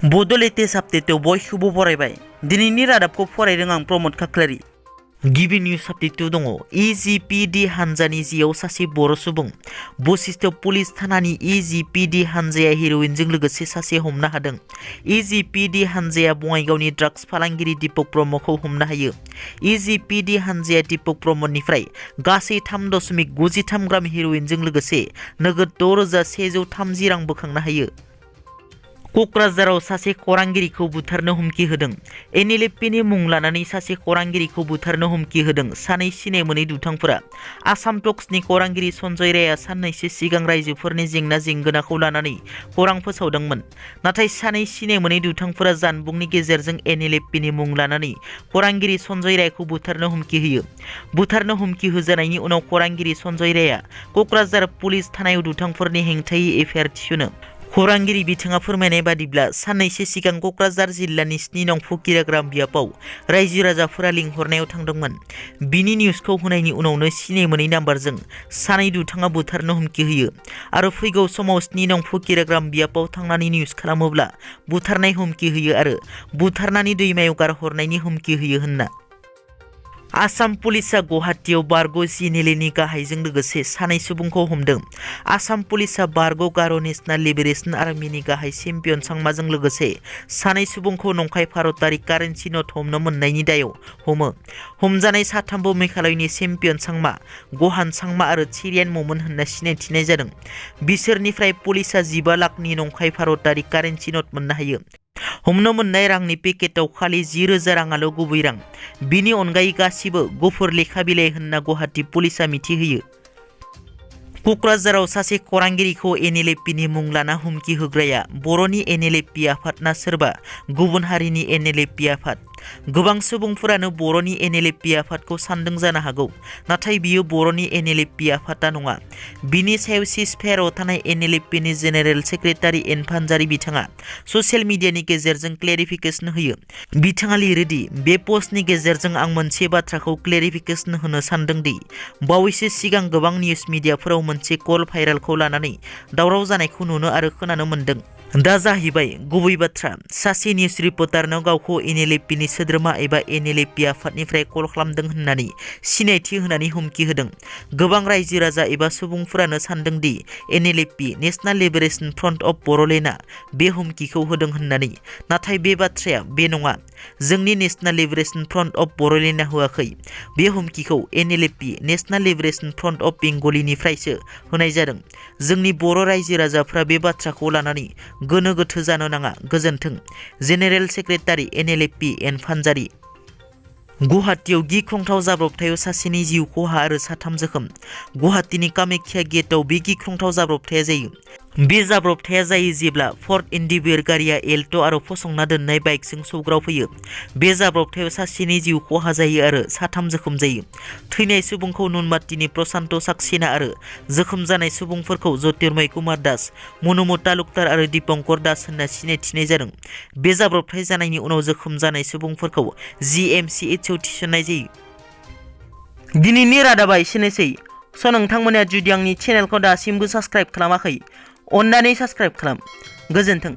Bodo latest update बयखौबो बरायबाय दिनैनि रादाबखौ फरायदों आं प्रमद खाख्लारि गिबि निउज आपडेट दङ EGPD हानजानि जिआव सासे बर' सुबुं बशिष्ठ पुलिस थानानि EGPD हानजाया हेर'इनजों लोगोसे सासे हमनो हादों EGPD हानजाया बङाइगावनि ड्राग्स फालांगिरि दीपक ब्रह्मखौ हमनो हायो EGPD हानजाया दीपक ब्रह्मनिफ्राय गासै 3.93 ग्राम हेर'इनजों लोगोसे नोगोद 6,130 रां बोखांनो हायो क'क्राझाराव सासे खौरांगिरिखौ बुथारनो हुमखि होदों NLFB मुं लानानै सासे खौरांगिरिखौ बुथारनो हुमखि होदों सानै सिनाय मोनै दुथांफोरा आसाम टक्सनि खौरांगिरि सन्जय रायआ साननैसो सिगां रायजोफोरनि जेंना जेंगोनाखौ लानानै खौरां फोसावदोंमोन नाथाय सानै सिनाय मोनै दुथांफोरा जानबुंनि गेजेरजों NLFB मुं लानानै खौरांगिरि सन्जय रायखौ बुथारनो हुमखि होयो बुथारनो हुमखि होजानायनि उनाव खौरांगिरि सन्जय रायआ क'क्राझार पुलिस थानायाव दुथांफोरनि हेंथायै एफआइआर थिसनो खौरांगिरि बिथाङा फोरमायनाय बादिब्ला साननैसो सिगां क'क्राझार जिल्लानि 7 नं फकिराग्राम बियाबाव रायजो राजाफोरा लिंहरनायाव थांदोंमोन बिनि निउजखौ होनायनि उनावनो सिनाय मोनै नाम्बारजों सानै दुथाङा बुथारनो हुमखि होयो आरो फैगौ समाव 7 नं फकिराग्राम बियाबाव थांनानै निउज खालामोब्ला बुथारनाय हुमखि होयो आरो बुथारनानै दैमायाव गारहरनायनि हुमखि होयो होनना आसाम पुलिसा गुवाहाटीयाव बारग' जिएनएलएनि गाहायजों लोगोसे सानै सुबुंखौ हमदों आसाम पुलिसा बारग' गार' नेशनेल लिबारेशन आर्मिनि गाहाय चेम्पियन सांमाजों लोगोसे सानै सुबुंखौ नंखाय भारतारि कारेन्सि नट हमनो मोननायनि दायाव हमो हमजानाय साथामबो मेघालयनि चेम्पियन सांमा गहान सांमा आरो चिरियान मोमोन होनना सिनायथिनाय जादों बिसोरनिफ्राय पुलिसा 15 लाखनि नंखाय भारतारि कारेन्सि नट मोननो हायो हमनो मोननाय रांनि पेकेटाव खालि 10,000 राङाल' गुबै रां बिनि अनगायै गासिबो गुफुर लेखा बिलाइ होनना गुवाहाटी पुलिसा मिथिहोयो क'क्राझाराव सासे खौरांगिरिखौ NLFB मुं लाना हुमखि होग्राया बर'नि NLFB आफाद ना सोरबा गुबुन हारिनि NLFB आफाद गोबां सुबुंफोरानो बर'नि NLFB आफादखौ सानदों जानो हागौ नाथाय बियो बर'नि NLFB आफादा नङा बिनि सायाव सिजफायाराव थानाय NLFB जेनेरेल सेक्रेटारि एन फानजारि बिथाङा ससियेल मिडियानि गेजेरजों क्लेरिफिकेशन होयो बिथाङा लिरोदि बे पस्टनि गेजेरजों आं मोनसे बाथ्राखौ क्लेरिफिकेशन होनो सानदों दि बावैसो सिगां गोबां निउज मिडियाफोराव मोनसे कल भाइरेलखौ लानानै दावराव जानायखौ नुनो आरो खोनानो मोन्दों दा जाहैबाय गुबै बाथ्रा सासे निउज रिपर्टारनाव गावखौ NLFB सोद्रोमा एबा NLFB आफादनिफ्राय कल खालामदों होननानै सिनायथि होनानै हुमखि होदों गोबां रायजो राजा एबा सुबुंफोरानो सानदों the NLFB national liberation front of बर'लेण्डआ बे हुमखिखौ होदों होननानै नाथाय बे बाथ्राया बे नङा जोंनि नेशनेल लिबारेशन फ्रन्ट अफ बर'लेण्डआ होआखै बे हुमखिखौ NLFB national liberation front of बेंगलिनिफ्रायसो होनाय जादों जोंनि बर' रायजो राजाफ्रा बे बाथ्राखौ लानानै गोनो गोथो जानो नाङा गोजोन्थों जेनेरेल सेक्रेटारि NLFB एन फानजारि गुवाहाटीयाव गिख्रंथाव जाब्रबथायाव सासेनि जिउ खहा आरो 3 जोखोम गुवाहाटीनि कामाख्या गेटआव बे गिख्रंथाव जाब्रबथाया जायो बे जाब्रबथाया जायो जेब्ला फर्ड एन्डिभियर गारिया एल्ट' आरो फसंना दोननाय बाइकजों सौग्राव फैयो बे जाब्रबथायाव सासेनि जिउ खहा जायो आरो 3 जोखोम जायो थैनाय सुबुंखौ नुनमाटिनि प्रशान्त सक्सेना आरो जोखोम जानाय सुबुंफोरखौ ज्योतिर्मय कुमार दास मनुमत तालुकदार आरो दीपंकर दास होनना सिनायथिनाय जादों बे जाब्रबथाय जानायनि उनाव जोखोम जानाय सुबुंफोरखौ GMCHआव थिसननाय जायो दिनैनि रादाबा एसेनोसै नोंथांमोना जुदि आंनि चेनेलखौ दासिमबो साबस्क्राइब खालामाखै अन्नानै साबस्क्राइब खालाम गोजोन्थों